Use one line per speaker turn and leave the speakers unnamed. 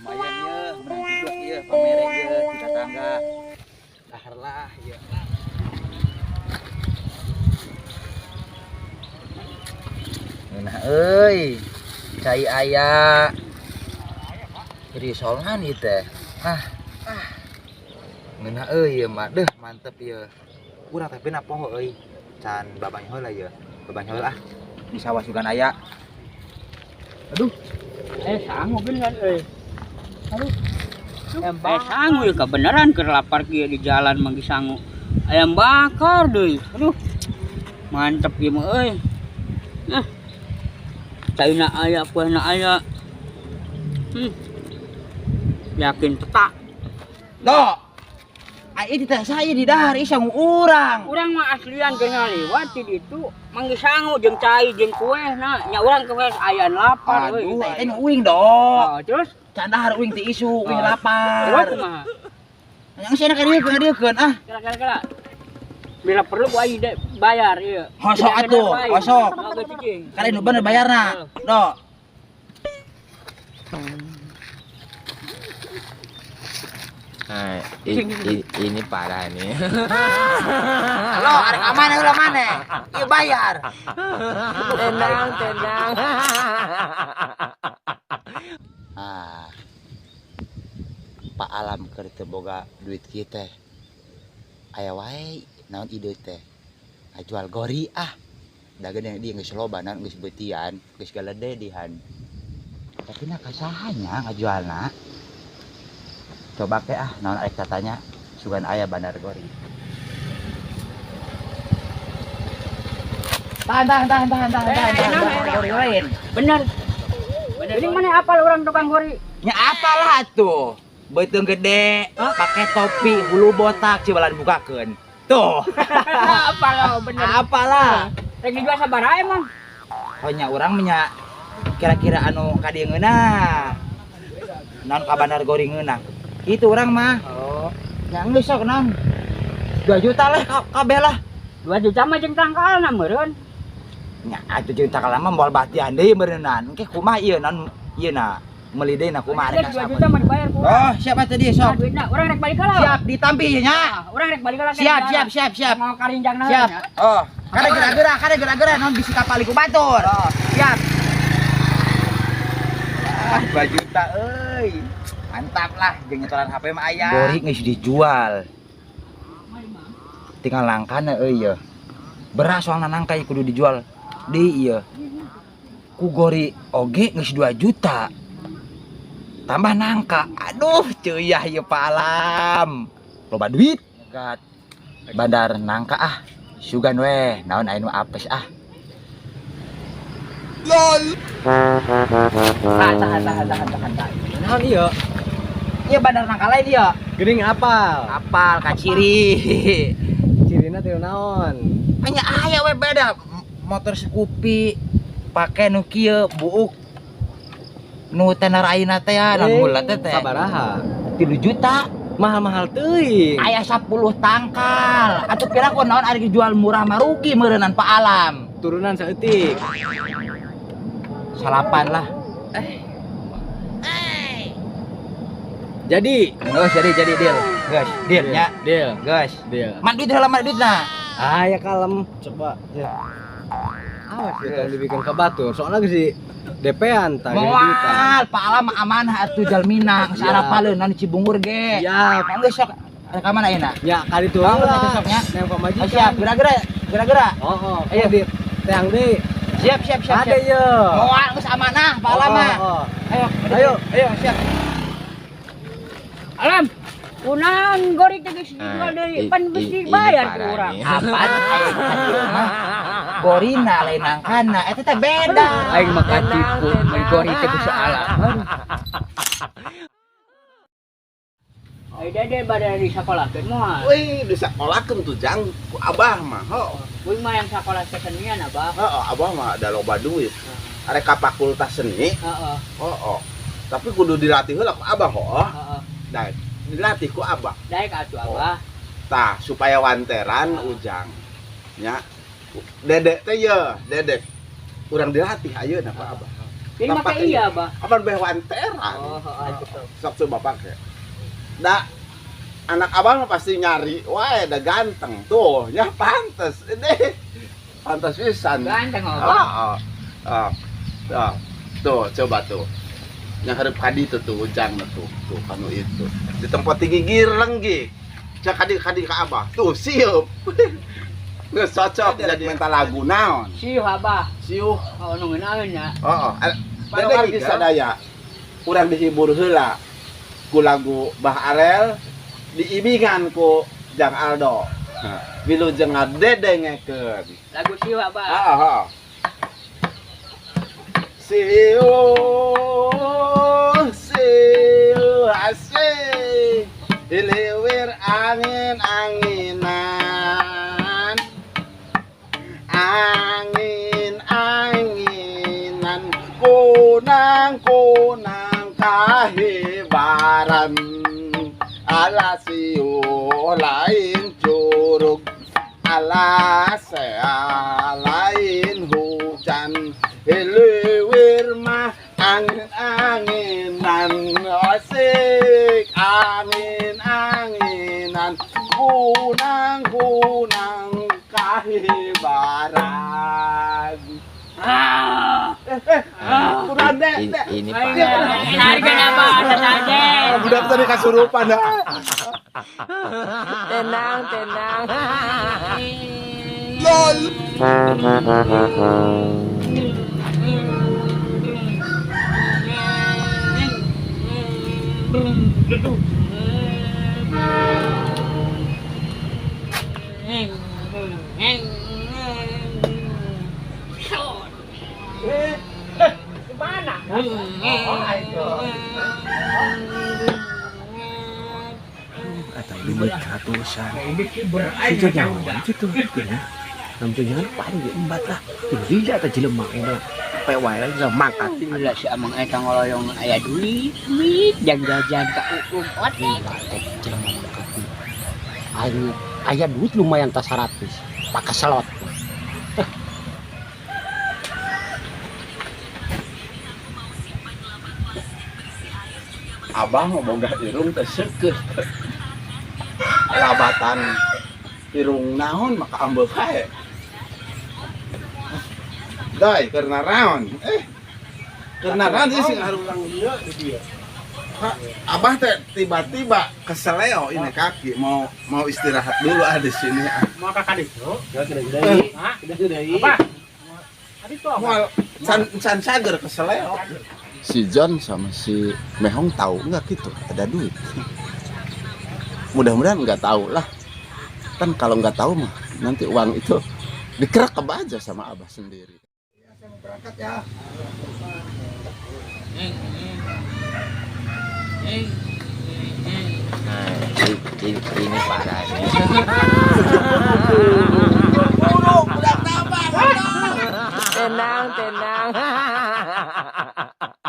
Lumayan ye, menang juga ye, pamere ye, di tetangga. Dahar lah ye. Nah euy, cai aya. Risolan ieu teh. Ah. Ngeunah euy ieu mah, deuh mantep ieu. Urang tapi na poho euy. Can babang heula ieu. Babang heula ah. Di sawah sugan aya. Aduh.
Sangu bener euy. Aduh. Sangu ieu kebenaran keur lapar kieu di jalan manggi sangu. Ayam bakar deui. Aduh. Mantep ieu mah euy. Nah. Caina aya, kuehna aya. Yakin tetak.
Dok. Ai di teh saya di dahar ieu sangu urang.
Urang mah aslian keur ngaliwat di ditu manggi sangu jeung cai jeung kuehna. Nya urang ke ayan lapar euy.
Aduh, teh nu uing, Dok.
Oh, terus
can dahar uing ti isu, uing lapar.
Terus kumaha?
Yang sia ka dieu ah.
Kira-kira. Bila perlu gua aing bayar ieu.
Hosok atuh, hosok. Kali nu bener bayarna, Dok.
Nah, ini parah nih.
Halo, arek mana ulah mana? Ieu bayar.
Tenang, tenang.
Ah. Pak Alam keur teu boga duit kieu teh. Aya wae naon ide teh. Ngajual gori ah. Dageun dia geus loba naon geus beutian, geus galede dihan. Tapi na kasahanya ngajualna. Coba ke ah naon arek tatanya sugan aya bandar gori. Tahan. Gori lain.
Bener. Bener. Ini mana apal orang tukang gori?
Nya apalah atuh. Beuteung gede, pakai topi, bulu botak, cibalan bukakeun. Tuh.
Apalah bener.
Apalah.
Rek dijual sabaraha emang?
Oh nya urang nya kira-kira anu ka dieu ngeunah. Naon ka bandar gori ngeunah. Itu orang mah.
Oh.
Nya geus sok naon. 2 juta lah kabeh lah.
2 juta mah jeung tangkalna meureun.
Nya atuh jeung tangkalna mah moal batian deui meureunnan. Engke kumaha ieu naon ieu na meuli deui na kumaha rek
2 juta mah dibayar ku.
Oh, siap atuh dia sok.
Nah, duitna urang rek balik heula.
Siap ditampi ieu nya.
Urang rek balik heula.
Siap.
Mau karinjangna.
Siap. Oh, kade geura-geura naon bisi kapali ku batur.
Oh.
Siap. Ah, 2 juta euy. Mantap lah, jeung nyetoran HP mah aya. Gori geus dijual. Tinggal nangkana euy ye. Beras soalna nangka kudu dijual deui ieu. Ku gori oge geus 2 juta. Tambah nangka. Aduh, ceuah ieu Pak Alam. Loba duit. Nyegat bandar nangka ah. Sugan weh, naon aya nu apes ah.
LOL.
Tahan.
Naon ieu?
Ieu bandar nangka lain ieu.
Geuning apal.
Apal ka ciri.
Cirina teh naon?
Nya aya we beda. Motor Scoopy pake nu kieu buuk. Nu tenar ayeuna teh ya, nu heula teh teh.
Sabaraha?
3 juta.
Mahal-mahal teuing.
Aya 10 tangkal. Atuh pira ku naon ari dijual murah mah rugi meureunnan Pak Alam.
Turunan saeutik.
8 lah.
Jadi,
geus jadi deal. Geus, deal nya.
Deal.
Geus.
Deal.
Man duit heula, man duitna.
Ah ya kalem, coba ya. Awas ya tong dibikin ke batur, soalnya geus di DP-an tah geus duitan.
Moal, Pak Alam amanah atuh jalmina, geus
Siap.
arapaleun di Cibungur ge.
Siap.
Geus sok rek ka mana ayeuna?
Ya kali itu
Bangun
lah.
atuh sok nya.
Neng pamajikan.
Oh, siap, geura-geura.
Oh, oh.
Ayo.
Di teang deui.
Siap.
Ade ye.
Moal geus amanah Pak Alam mah.
Oh, oh.
Ayo,
Ayo.
ayo siap.
Alam, kunaon gori teh geus dijual deui, pan geus dibayar ku urang.
Apaan aya ka dieu mah? Gorina lain nangkana, eta teh beda.
Aing mah katipu, meuli gori teh geus alam. Ai dede bade disakolahkeun moal.
Wih, disakolahkeun tuh Jang ku abah mah. Heuh.
Wih mah yang sakolah kesenian abah.
Heeh, abah mah ada loba duit. Arek ka fakultas seni.
Heeh.
Heeh. Tapi kudu dilatih heula ku abah heuh.
Heeh.
Nah, dilatih ku abah.
Daek atuh abah.
Tah, supaya wanteran ujang. Nya. Dedek teh ye, dedek. Urang dilatih ayeuna ku abah.
Jadi make iya, Bah.
Apa beh wanteran.
Oh, heeh gitu.
Sok coba pakai. Da anak abang mah pasti nyari, wah ada ganteng tuh, ya pantes ini. Pantes pisan.
Ganteng, Abah.
Ah, ah, ah. Tuh, coba tuh. Yang hareup kadi tuh tuh ujang tuh, tuh kanu itu. Di tempat tinggi girleng ge. Cak kadi kadi ka abah. Tuh siup. Geus cocok jadi minta lagu naon.
Siuh, Abah.
Siuh.
Oh, nu ngeunaheun nya.
Heeh. Dede lagi sadaya. Urang dihibur heula ku lagu Bah Arel diimbingan ku Jang Aldo. Wilujeng ngadedengekeun.
Lagu siuh, Abah.
Heeh, heeh. Siuh, siuh asih, lewir angin-anginan, angin-anginan, kunang-kunang kahibaran, ala siuh lain curug, ala sea lain hujan, lewir mah angin-anginan, asik angin-anginan, kunang-kunang kahibaran.
Ah.
Kurang deh, deh.
Ini parah.
Harga apa? Ada.
Budak tadi kasurupan dah.
Tenang, tenang.
Lol.
Mana?
Atau lima ratusan. Si jangan gitu ya. Namun jangan paling empat lah. Tidak atau jelema ini. Pewa lagi mangkat.
Lah si amang eta ngoloyong aya duit, duit jang jajan ka uum ote.
Jelema mangkat. Aing aya duit lumayan tas 100. Pakai selot.
Abah mah boga irung teh seukeut. Labatan irung naon maka ambeu bae. Dai keur naraon? Keur naraon sih sing harulang dieu di dieu. Abah teh tiba-tiba keseleo ini kaki, mau mau istirahat dulu ah di sini ah.
Mau ka kaditu?
Hah?
Apa?
Moal can can cager keseleo. Si John sama si Mehong tahu nggak gitu ada duit? Mudah-mudahan nggak tahu lah. Kan kalau nggak tahu mah nanti uang itu dikerekep aja sama abah sendiri.
Saya mau berangkat ya.
Nah, ini parah nih.